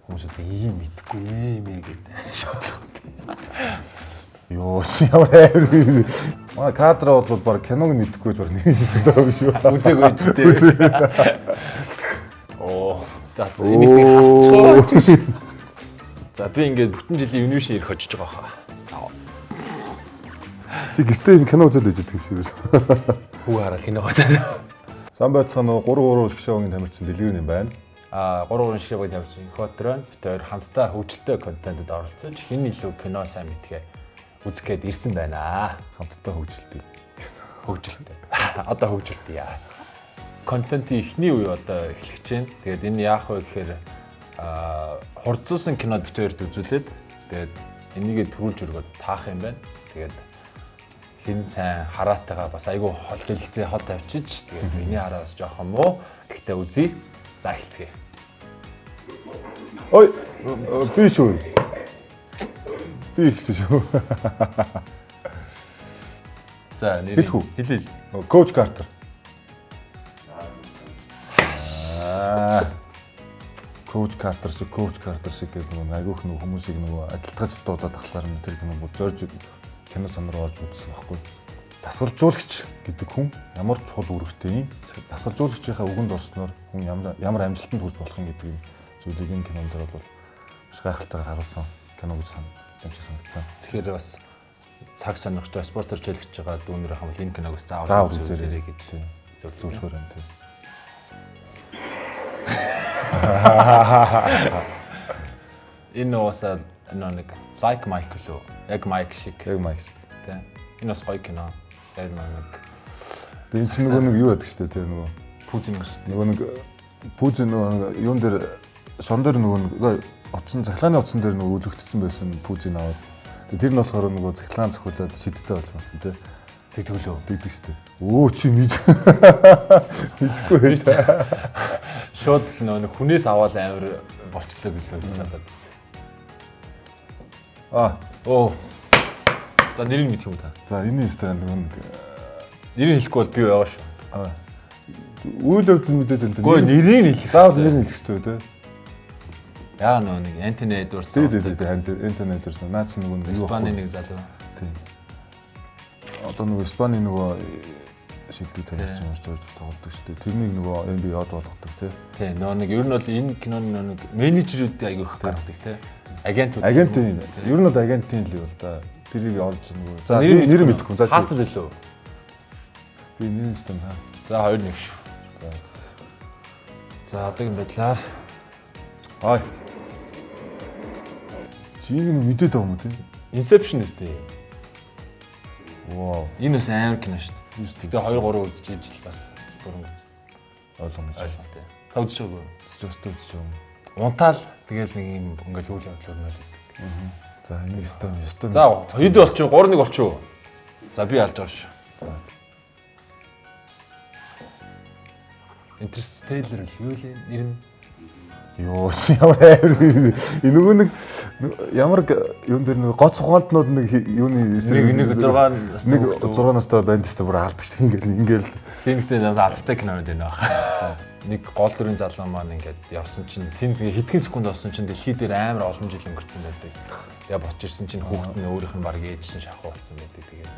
Хүмүүс одоо ийм мэдгүй ийм ээ гэдэг шоолох. Йоо, ямар амар. Манай кадр бол баг киног мэдэхгүй гэж баг нэр хэлдэг байгаа юм шүү. Үзег байж тээ. Оо. За энэ хэсгийг хасчихоо. За би ингээд бүтэн жилийн юнишин ирэх хожиж байгаа хаа. Чи гэртээ энэ кино үзэл байж байгаа юм шиг. Хүүг хараад кино үзээ. Сан байцгаана уу 3 3 шгшээгийн тамирчин дэлгэр юм байна. 3 3 шгшээгийн тамирчин Инхотер байна. Бид хоёр хамтдаа хөгжилтэй контентэд оролцож хэн илүү кино сайн мэдгээ үзэх гээд ирсэн байна. Хамтдаа хөгжилтэй. Хөгжилтэй. Одоо хөгжилтэй яа. Контентын эхний үе одоо эхлэх гэж байна. Тэгээд энэ яах вэ гэхээр хурцуулсан кино бид хоёрт үзүүлээд тэгээд энийгээ төрүүлж өргөд таах юм байна. Тэгээд хэн сайн хараатайгаа бас айгүй хол дэлгэцээ хол тавьчиж тэгээд миний хараа бас жоохон муу. Гэхдээ үзье. За эхэлцгээе. Ой, би шүү. Би ихсэн шүү. За нэр хэлээ. Коуч Картер. Коуч Картер шиг, Коуч Картер шиг гэдэг нөгөө айгүйх нөгөө хүмүүсийг нөгөө адилтгаж дуудаад ахлаар нь тэр кино зорж кино сан руу орж үзсэн байхгүй. Дасгалжуулагч гэдэг хүн ямар чухал үүрэгтэй юм. Дасгалжуулагчийнхаа үгэнд орсноор хүн ямар амжилтанд хүрч болох юм гэдэг юм зүйлийг энэ кинон дээр бол маш гайхалтайгаар харуулсан кино гэж юм шиг санагдсан. Тэгэхээр бас цаг сонирхч спортоор чиглэж байгаа дүүнер хам энэ киног бас заавал үзээрэй гэж зөвлөхөр байна тийм. Энэ уусаа нэг Like Mike лөө. Яг Mike шиг. Яг Mike шиг. Тийм. Энэ бас гоё кино. Яг нэг. Тэгээ энэ чинь нөгөө нэг юу байдаг шүү дээ, тийм нөгөө Пүзин юм шүү дээ. Нөгөө нэг Пүзин нөгөө юун дээр шон дээр нөгөө нэг утсан цахилгааны утсан дээр нөгөө өлөгдсөн байсан Пүзин аваад. Тэгээ тэр нь болохоор нөгөө цахилгаан цохиулаад шидтэй болж матсан тийм. Тэгдэг лөө. Тэгдэг шүү дээ. Өө чи мэдхгүй байж. Шууд нөгөө хүнээс аваад амар болчлоо гэлээ гэж бодоод байсан. Аа. Оо. За нэрийг мэдэх юм та. За энэ өстэй нөгөө нэг нэрийг хэлэхгүй бол би байгаа шүү. Аа. Үйл явдал мэдээд байна. Үгүй нэрийг хэлэх. Заавал нэрийг хэлэх хэрэгтэй тий. Яа нөгөө нэг Антони Эдвардс. Тий. Антони Эдвардс. Наа чи нөгөө нэг Испани нэг залуу. Тий. Одоо нөгөө Испани нөгөө шилдэг тамирчин орж орж тоглодог шүү дээ. Тэрнийг нөгөө NBA од болгодог тий. Тий, нөгөө нэг ер нь бол энэ киноны нөгөө нэг менежерүүдийн аягүй их гаргадаг тий. Агентууд. Агентын. Ер нь бол агентын л юу л да. Тэрийг олж нөгөө. За нэр мэдэхгүй. За хаасан лөө. Би нэрийн систем хаа. За 2-1 шүү. За. За одоогийн байдлаар Ай. Чи нэг мэдээд байгаа юм уу тий? Inception үстэй. Вау. Энэ бас амар кино шүү дээ. Гэтэ 2 3 үзэж ижил бас бүрэн ойлгомж. Ойлголттой. Та үзэж байгаагүй юу? Үзэж үзэж байгаа. Унтаал тэгэл нэг юм ингээл үйл явдал өрнөд. За энэ өстой. За хэд болчих вэ? 3-1 болчих уу? За би алж байгаа шүү. За. Interstellar юу лээ нэр нь? Йоо ямар амар энэ нөгөө нэг ямар юун дээр нэг гоц ухаалтнууд нэг юуны эсрэг нэг 6 настай нэг 6 настай бандистай бүр алдаг шин ингээл тиймтэй надад алдартай кинонууд байна баг. Нэг гол дүрийн залуу маань ингээд явсан чинь тэнд хэдхэн секунд болсон чинь дэлхий дээр амар олон жил өнгөрцөн байдаг. Тэгээ босч ирсэн чинь хүүхэд нь өөрийнх нь баг ээжсэн шахуу болсон байдаг. Тэгээд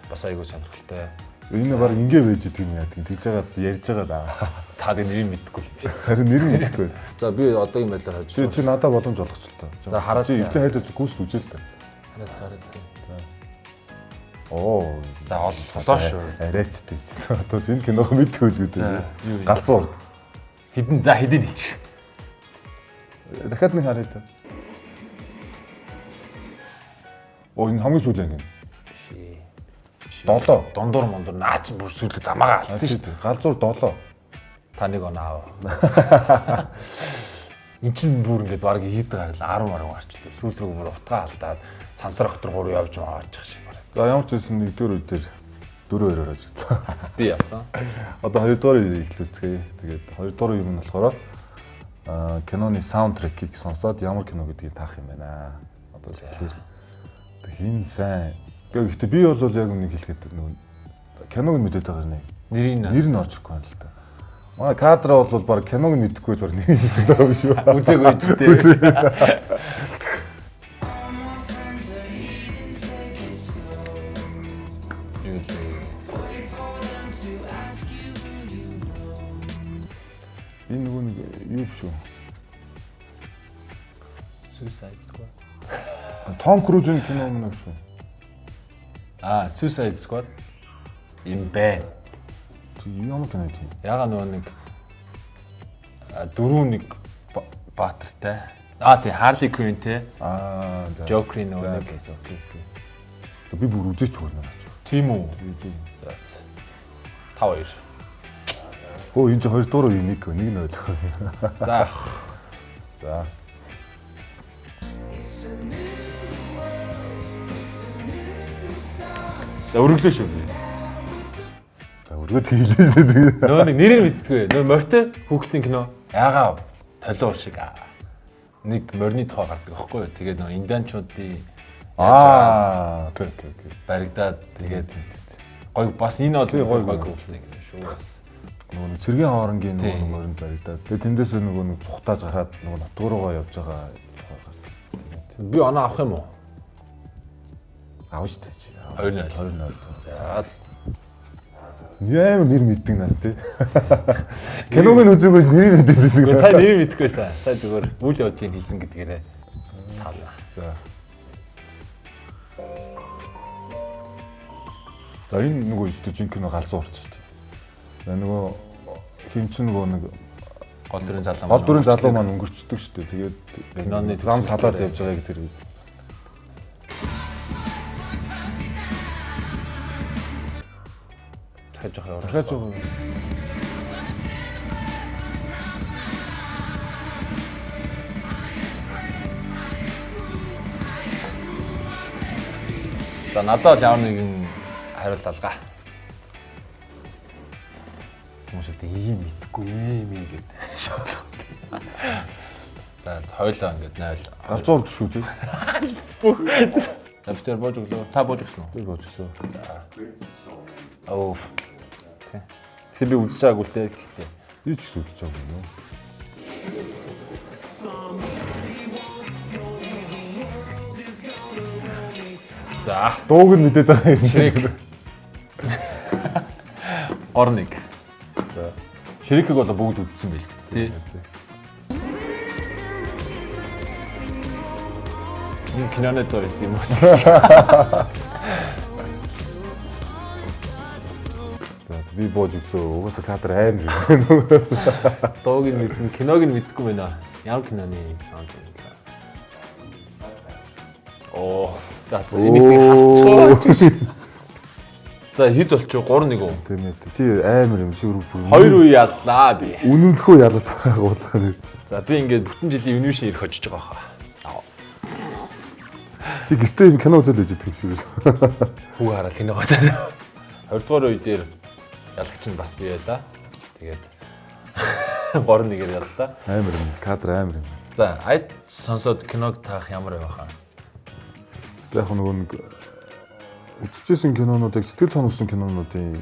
бас айгүй сонирхолтой. Энэ баг ингээ байж идэг юм яадаг. Тэгж жагаад ярьж байгаа да. Та тэг нэрийг мэдэхгүй л тийм. Харин нэрийг мэдэхгүй. За би одоогийн байдлаар хожиж. Чи надад боломж олгоч л та. За хараад чи эвлэн хайлт гүйст үзэл та. Хараад. Оо. За оллоо шүү. Арайч тий. Одоо энэ киног мэдгүй л үү. Галзуу урд. Хэдэн за хэдийн хэлчих. Дахиад нэг харъя та. Оо энэ хамгийн сүүлийн юм. Биш ээ. 7. Дундуур мундуур наа чи бүр сүүлдээ замаагаа алдсан шүү дээ. Галзуур 7. Та нэг оноо аав. Энд чинь бүр ингээд баг хийдэг гарал 10 10 гарчлаа. Сүүл рүү бүр утгаа алдаад сансар доктор 3 явж маачих шиг байна. За ямар ч байсан нэгдүгээр үе дээр 4-2-оор ажиглаа. Би яасан. Одоо хоёрдугаар үеийг эхлүүлцгээе. Тэгээд хоёрдугаар үе нь болохоор киноны саундтрекийг сонсоод ямар кино гэдгийг таах юм байна. Одоо тэгэхээр хин сайн. Гэхдээ би бол яг үнийг хэлэхэд нөгөө киног нь мэдээд байгаа нэг нэрийг нэр нь орж ирэхгүй байна л да. Манай кадр бол баг киног мэдэхгүй баг нэг мэддэг байгаа юм шүү. Үзээгүй ч тий. Юу лээ. Энэ нөгөө нэг юу биш үү? Suicide Squad. Том Крузын кино мөн биш үү? Аа, Suicide Squad юм бэ. Ямар кино тийм? Яга нөгөө нэг дөрөв нэг баатартай. Аа тий, Harley Quinn те. Аа, за. Joker-ийн нөгөө нэг. Окей, окей. Би бүр үзээч өгнө наач. Тийм үү? За. 5-2. Хөө энэ чи 2 дугаар үе 1 1 0. За. За. За өргөлөө шүү. За өргөд хийлээ шүү дээ. Нөгөө нэг нэрийг мэддэггүй. Нөгөө морьтой хүүхэлтийн кино. Ягаа толио шиг нэг морины тухай гардаг байхгүй юу? Тэгээд нөгөө индианчуудын Аа, окей, окей, окей. баригдаад тэгээд гой бас энэ бол Тий, гой гой хүүхэлтийн кино шүү бас. Нөгөө нэг цэргийн хооронгын Тий. нөгөө нэг моринд баригдаад. Тэгээд тэндээс нөгөө нэг цухтааж гараад нөгөө нутг руугаа явж байгаа тухай гардаг. Би оноо авах юм уу? Авч таа чи. 2-0. 2-0. За Ямар нэр мэддэг нас тий. Киног нь үзээгүйс нэрийг мэддэг. Үгүй сайн нэрийг мэдэхгүй байсан. Сайн зүгээр үйл явдлыг хэлсэн гэдгээрээ таалаа. За. За энэ нөгөө өстө жинхэнэ галзуу урт шүү дээ. Нөгөө хин ч нөгөө нэг Гол дүрийн залуу гол дүрийн залуу маань өнгөрчдөг шүү дээ. Тэгээд Киноны зам салаад төгсгөл явж байгааг тэр дахиад жоох явуулах. дахиад жоо. За надад бол ямар нэгэн хариулт алгаа. Хүмүүс үгүй ийм мэдэхгүй ийм ийм гэдэг шоолоо. За хоёлаа ингээд 0. Галзуу урт шүү дээ. За бид тэр бууж өглөө. Та бууж өгсөн үү? Тэр бууж өглөө. Оо. Тэ. Тэгэхээр би үзэж байгаагүй л дээ гэхдээ. Би ч гэсэн үзэж байгаагүй юм. За. Дууг нь мэдээд байгаа юм. Шрек. 3-1. За. Шрекийг бол бүгд үзсэн байл л дээ, тий. Энэ киноны дуу байсан юм уу? За би бууж өглөө. Угаасаа кадр амар юм. Дууг нь мэднэ, киног нь мэдэхгүй байна. Ямар киноны саунд юм бэ? Оо, за энэ хэсгийг хасчихоо. За хэд болчих 3-1 үү? Тийм ээ. Чи амар юм. Чи бүр Хоёр үе яллаа би. Үнэмлэхүү ялаад байгаа гоо. За би ингээд бүтэн жилийн юнишин ирэх хожиж байгаа хаа. Чи гэртээ юм кино үзэл байж байгаа юм шиг байсан. Хүүг хараад кино гоо. 20 дугаар үе дээр ялагч нь бас би байлаа. Тэгээд 3-1-ээр яллаа. Амар юм. Кадр амар юм. За, айд сонсоод киног таах ямар байх вэ? Гэтэ яг нөгөө нэг үзчихсэн кинонуудыг сэтгэл хоногсон кинонуудын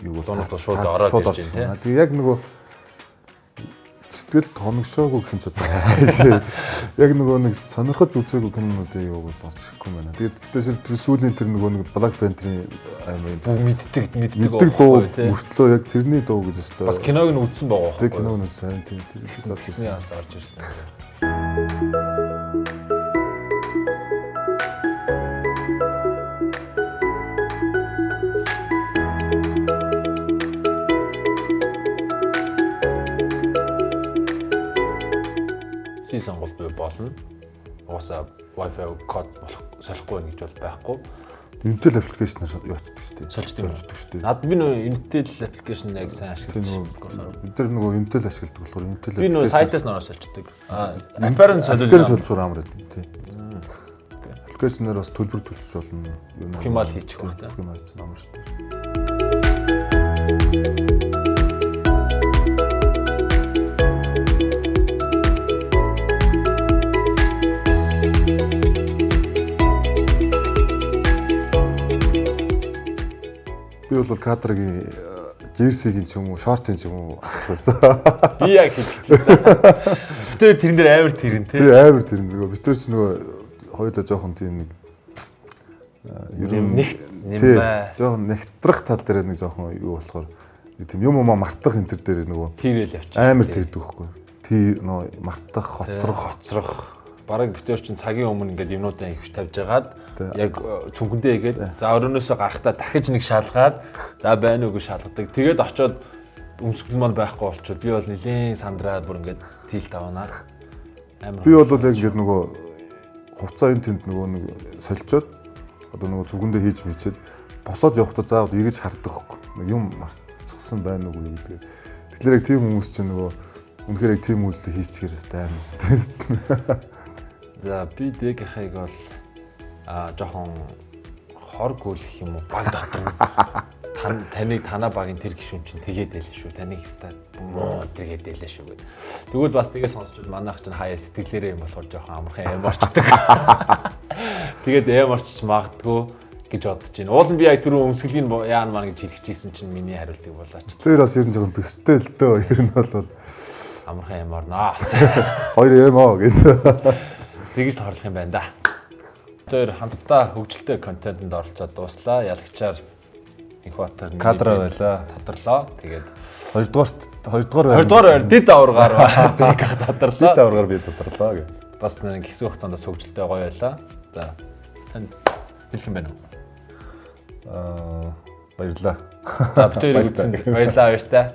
юу бол Дуунууд шууд ороод ирж байна, Тэгээ яг нөгөө сэтгэл хоногшоогүй гэх юм ч одоо хайшаа. Яг нөгөө нэг сонирхож үзээгүй кинонуудын юу бол орж ирэхгүй байна. Тэгээд гэтээ тэр сүүлийн тэр нөгөө нэг Black Panther-ийн амар юм Бүх мэддэг мэддэг мэддэг дуу мөртлөө яг тэрний дуу гэж өстой. Бас киног нь үзсэн байгаа тэг байхгүй. киног нь үзсэн тийм тэр орж Тэгсний ирсэн. бас орж ирсэн. Си сонголт бий болно. Угаасаа Wi-Fi код болох солихгүй байх гэж бол байхгүй. Intel application-аар яцдаг шүү дээ. Сольждаг юм уу? Сольждаг шүү дээ. Над би нөө Intel application яг сайн Тэр ашиглаж нөгөө бид нар нөгөө Intel ашигладаг болохоор Intel Би нөө сайтаас нөрөө сольждаг. Аа, App-аар нь солиул. Application солилцоор амар байдаг тий. Application-аар бас төлбөр төлчих болно. Бүх юмаа л хийчих байх, тий. Бүх юмаа хийчих амар шүү дээ. Би бол кадрагийн Jersey-гийн ч юм уу, шортын ч юм уу авчих байсан. Би яг хэлчихлээ. Бид хоёр тэрэн дээр амар тэрэн тий. Тий, амар тэрэн нөгөө бид хоёр ч нөгөө хоёулаа жоохон тийм нэг ер нь нэг жоохон нэгтрах тал дээр нэг жоохон юу болохоор тийм юм уу мартах энэ төр дээр нөгөө тэрэл явчих. Амар тэрдэг байхгүй. Тий нөгөө мартах, хоцрох. Бараг бид хоёр чинь цагийн өмнө ингээд юмнуудаа их тавьж агаад яг цүнхэндээ игээд за өрөөнөөсөө гарахдаа дахиж нэг шалгаад за байна уугүй шалгадаг. Тэгээд очиод өмсгөл маань байхгүй болчихвол би бол нэлийн сандраад бүр ингээд тилт авнаа. Амар. Би бол яг ингээд нөгөө хувцаа энэ тэнд нөгөө нэг солилцоод одоо нөгөө цүнхэндээ хийж мичээд босоод явахдаа заавал эргэж хардаг байхгүй. Нэг юм мартчихсан байна уугүй гэдэг. Тэгэхээр яг тийм хүмүүс чинь нөгөө үнэхээр яг тийм үйлдэл хийчихээр өстэй амар стресс. За би дэгийнхийг бол жоохон хор гүйлэх юм уу баг дотор таныг танаа багийн тэр гишүүн чинь тэгээд байлээ шүү. Таныг ста муу тэргээд байлээ шүү гэд. Тэгвэл бас тэгээ сонсчод манайх чинь хаяа сэтгэлээрээ юм болохоор жоохон амархан эм орчдөг. Тэгээд эм орчиж магадгүй гэж бодож байна. Уул нь би яг түрүү өмсгөлийн яана маа гэж хэлчихсэн чинь миний хариултыг болооч. Тэр бас ер нь жоохон төстэй л дөө. Ер нь бол амархан эм орноо. Хоёр эм оо гэж. Тэгж л хорлох юм байна да. Тэр хамтдаа хөгжилтэй контентэнд оролцоод дууслаа. Ялагчаар Инхбатар кадра байлаа. Тодорлоо. Тэгээд хоёрдугаар байр дэд аваргаар би тодорлоо. Дэд аваргаар би тодорлоо гэж. Бас нэг хэсэг хугацаанд бас хөгжилтэй гоё байлаа. За танд хэлэх юм байна уу? Баярлалаа. За бид хоёрыг үзсэн. Баярлалаа баяртай.